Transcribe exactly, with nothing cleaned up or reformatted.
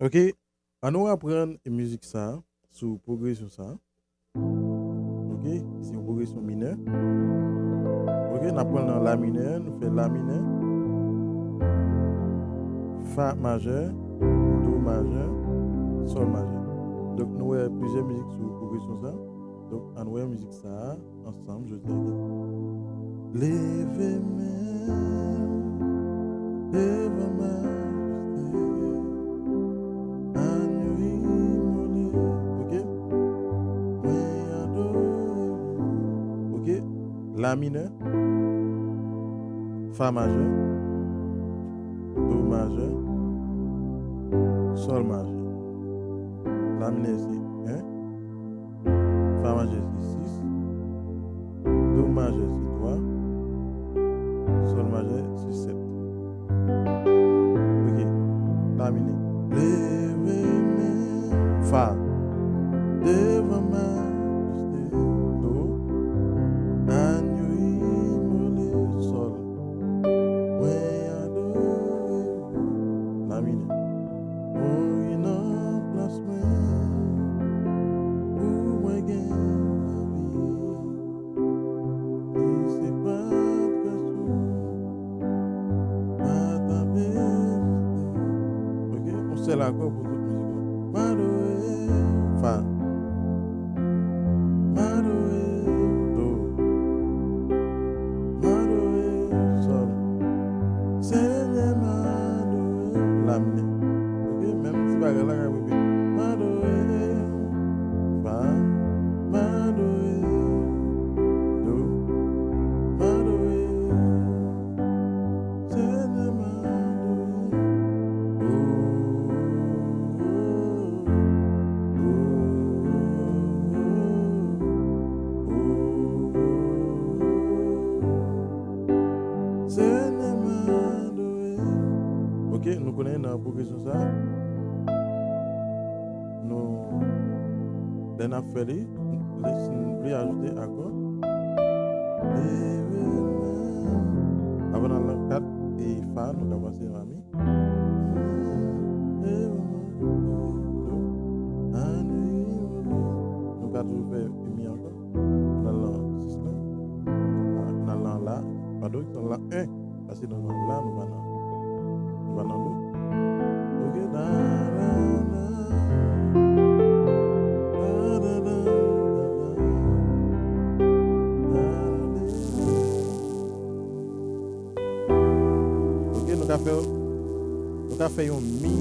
Ok, ann nou aprann mizik sa a sou pwogresyon sa a. Ok, se yon pwogresyon minè. Ok, n ap pran nan la minè, nou fè la minè, fa majè, do majè, sòl majè. Donk, nou wè plizyè mizik sou pwogresyon sa a. Donk, ann wè mizik sa a ansanm jodi a. Leve men w devan majeste, ann yo imole. Ok? Mwen adore w. Ok? La minè, fa majè, do majè, sòl majè. La minè se en, fa majè se sis, do majè se twa, sòl majè se sèt. Ok, la minè. Leve men, fa, devan majeste, do, ann yo imole, sòl. Mwen adore w, la minè. Mouri nan plas mwen, pou mwen gen lavi. Si se pa t gras ou, pa t ap egziste. Ok, yon sèl akò pou tout mizik la. M adore w, fa. M adore w, do. M adore w, sòl. Senyè, m adore w, la minè. Ok, menm ti bagay la k ap repete. M adore w, fa. M adore w, do. M adore w, Senyè, m adore w. Senyè, m adore w. Ok, nou konnen nan pwogresyon sa a, nou, lè n ap fè li, lè si n vle ajoute akò, avan n al nan kat e fa, nou ka pase la mi. Nou ka toujou fè mi ankò. N al nan sis la. N al nan la. Padon, n al nan en. Paske nou nan la, nou pa nan, nou pa nan do. Ok, da, da, da. Da, da, da, da, da. Da, da, da. Ok, nou ka fè, nou ka fè yon mi